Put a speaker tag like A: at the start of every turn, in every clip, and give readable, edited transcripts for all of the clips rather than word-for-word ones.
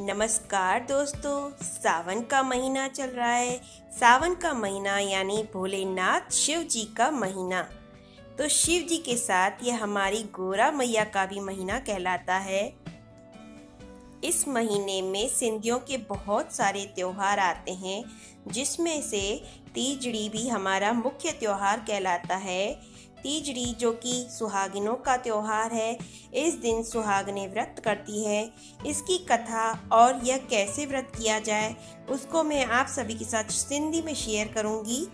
A: नमस्कार दोस्तों, सावन का महीना चल रहा है। सावन का महीना यानी भोलेनाथ शिव जी का महीना। तो शिव जी के साथ यह हमारी गोरा मैया का भी महीना कहलाता है। इस महीने में सिंधियों के बहुत सारे त्योहार आते हैं, जिसमें से तीजड़ी भी हमारा मुख्य त्योहार कहलाता है। तीजड़ी जो कि सुहागिनों का त्योहार है, इस दिन सुहागनें व्रत करती हैं। इसकी कथा और यह कैसे व्रत किया जाए उसको मैं आप सभी के साथ सिंधी में शेयर करूंगी।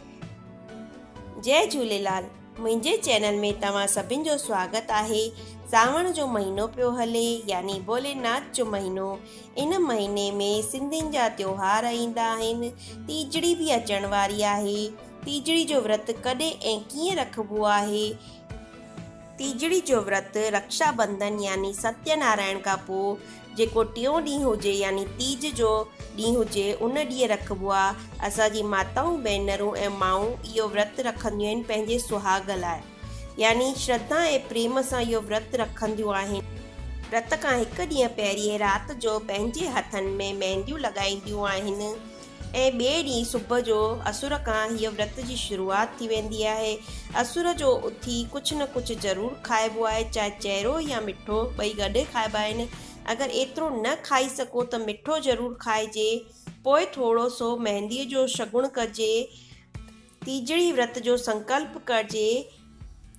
A: जय झूलेलाल। मुंहिंजे चैनल में तव्हां सभिनि जो स्वागत आहे। सावण जो महीनो पियो हले यानी भोलेनाथ जो महीनो, इन महीने में सिंधियुनि जा त्योहार ईंदा आहिनि। तीजड़ी बि अचण वारी आहे। तीजड़ी जो व्रत कॾहिं ऐं कीअं रखिबो आहे? तीजड़ी जो व्रत रक्षाबंधन यानी सत्यनारायण खां पोइ जेको टियों ॾींहुं हुजे यानी तीज जो ॾींहुं हुजे उन ॾींहुं रखिबो आहे। असांजी माताऊं, भेनरूं ऐं माऊं इहो व्रत रखंदियूं आहिनि पंहिंजे सुहाग लाइ, यानी श्रद्धा ऐं प्रेम सां इहो व्रत रखंदियूं आहिनि। व्रत खां हिकु ॾींहुं पहिरीं राति जो पंहिंजे हथनि में मेहंदियूं लॻाईंदियूं आहिनि ऐं ॿिए ॾींहुं सुबुह जो असुर खां हीअ व्रत जी शुरूआत थी वेंदी आहे। असुर जो उथी कुझु न कुझु ज़रूरु खाइबो आहे, चाहे चेहरो या मिठो ॿई गॾु खाइबा आहिनि। अगरि एतिरो न खाई सघो त मिठो ज़रूरु खाइजे, पोइ थोरो सो मेहंदीअ जो शगुण कजे, तीजड़ी व्रत जो संकल्प कजे।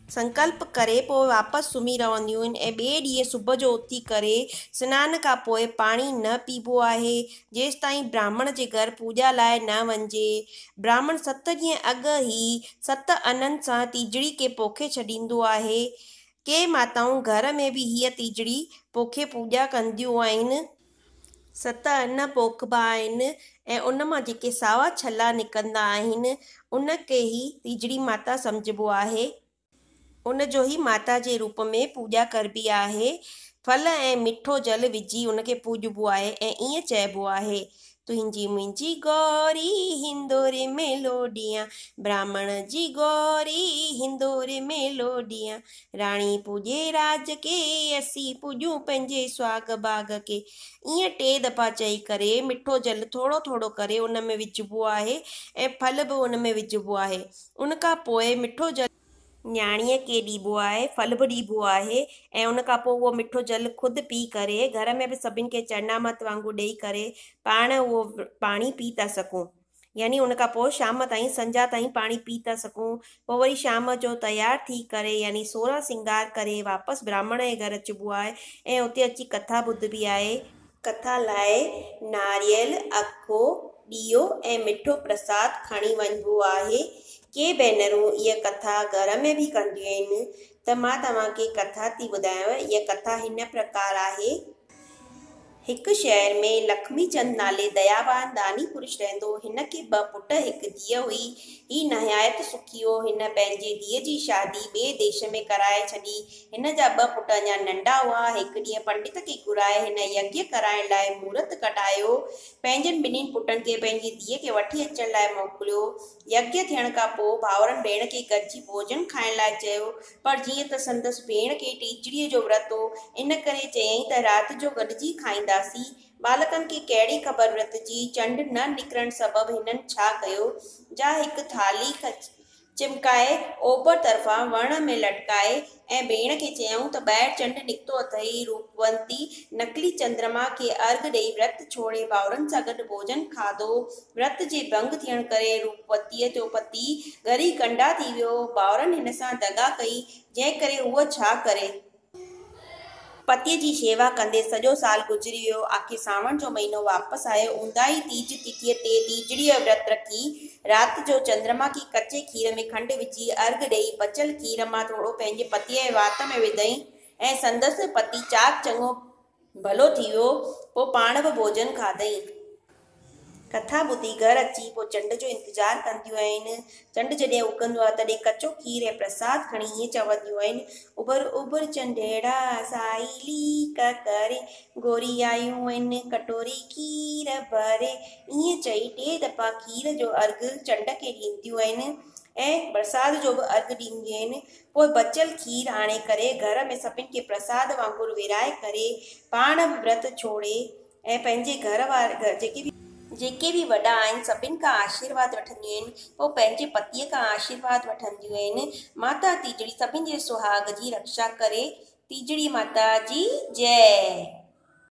A: संकल्प करे पोइ वापसि सुम्ही रहंदियूं आहिनि ऐं ॿिए ॾींहुं सुबुह जो उथी करे सनान खां पोइ पाणी न पीबो आहे जेसि ताईं ब्राह्मण जे घर पूॼा लाइ न वञिजे। ब्राह्मण 7 ॾींहं अॻु ई 7 अननि सां तीजड़ी खे पोखे छॾींदो आहे। के माताऊं घर में बि हीअ तीजड़ी पोखे पूॼा कंदियूं आहिनि। 7 अन पोखबा आहिनि ऐं उन मां जेके सावा छला निकिरंदा आहिनि उनखे ई तीजड़ी माता सम्झिबो आहे। उन जो ही माता जे रूप में पूॼा करबी आहे। फल ऐं मिठो जल विझी उनखे पूॼबो आहे ऐं ईअं चइबो आहे, तुंहिंजी मुंहिंजी गौरी हिंदोरे में लोॾियां, ब्राह्मण जी गौरी हिंदोरे में लोॾियां, राणी पूॼे राज खे, असीं पूॼूं पंहिंजे सुहाग बाग खे। ईअं 3 दफ़ा चई करे मिठो जल थोरो थोरो करे उन में विझिबो आहे ऐं फल बि उन में विझिबो आहे। उन खां पोइ मिठो जल नियाणीअ खे ॾिबो आहे, फल बि ॾिबो आहे ऐं उन खां पोइ उहो मिठो जल ख़ुदि पी करे घर में बि सभिनि खे चरणामृत वांगुरु ॾेई करे पाण उहो पाणी पी था सघूं। यानी उन खां पोइ शाम ताईं संझा ताईं पाणी पी था सघूं। पोइ वरी शाम जो तयारु थी करे यानी 16 सिंगार करे वापसि ब्राह्मण जे घर अचिबो आहे ऐं उते अची कथा ॿुधबी आहे। कथा लाइ नारियल, अखो, ॾियो ऐं मिठो प्रसाद खणी वञिबो आहे। के भेनरूं इहा कथा घर में बि कंदियूं आहिनि त मां तव्हांखे कथा थी ॿुधायांव। इहा कथा हिन प्रकार आहे। हिकु शहर में लक्ष्मीचंद नाले दयावान दानी पुरुष रहंदो। हिन खे 2 पुट हिकु धीअ हुई। ही निहायत सुखी हो। हिन पंहिंजे धीअ जी शादी ॿिए देश में कराए छॾी। हिन जा 2 पुट अञा नंढा हुआ। हिकु ॾींहुं पंडित खे घुराए हिन यज्ञ कराइण लाइ मुहूर्त कढायो। पंहिंजनि ॿिन्हिनि पुटनि खे पंहिंजी धीअ खे वठी अचण लाइ मोकिलियो। यज्ञ थियण खां पोइ भाउरनि भेण खे गॾिजी भोजन खाइण लाइ चयो, पर जीअं त संदसि भेण खे टीजड़ीअ जो व्रत हो, इन करे चयईं त राति जो गॾिजी खाईंदासीं। बालकनि खे कहिड़ी ख़बर व्रत जी, चंड न निकिरण सबबु हिननि छा कयो, जा हिकु थाली चिमकाए ओभर तरफ़ां वण में लटकाए ऐं भेण खे चयऊं त ॿाहिरि चंड निकितो अथई। रूपवंती नकली चंद्रमा खे अर्घ ॾेई व्रत छोड़े भाउरनि सां गॾु भोजन खाधो। व्रत जे भंग थियण करे रूपवतीअ जो पति ॻरी कंडा थी वियो। भाउरनि हिन सां दगा कई, जंहिं करे हूअ छा करे। पतीअ जी शेवा कंदे सॼो साल गुज़री वियो। आख़िर सावण जो महीनो वापसि आयो। ऊंदाही तीज तिथिअ ते तीजड़ीअ व्रत रखी राति जो चंद्रमा खे कचे खीर में खंड विझी अर्घ ॾेई बचियल खीर मां थोरो पंहिंजे पतीअ जे वात में विधई ऐं संदसि पति चाक चङो भलो थी वियो। पोइ पाण बि भोजन खाधई। कथा ॿुधी घर अची पोइ चंड जो इंतज़ारु कंदियूं आहिनि। चंड जॾहिं उगंदो आहे तॾहिं कचो खीर ऐं प्रसाद खणी ईअं चवंदियूं आहिनि, उभर उभर चंडेड़ा साई लीक करे, गोरी आयूं आहिनि कटोरी खीर भरे। ईअं चई 3 दफ़ा खीर जो अर्घ चंड खे ॾींदियूं आहिनि ऐं प्रसाद जो बि अर्घ ॾींदियूं आहिनि। पोइ बचियल खीर आणे करे घर में सभिनि खे प्रसाद वांगुरु विराए करे पाण बि व्रत छोड़े ۽ پنهنجي گهر وارا جيڪي به جيڪي به وڏا آهن سڀن کان آشيرواد وٺنديون آهن. پوء پنهنجي پتيء کان آشيرواد وٺنديون آهن. ماتا تيجڙي سڀن جي سهاڳ جي رڪشا ڪري. تيجڙي ماتا جي جئي.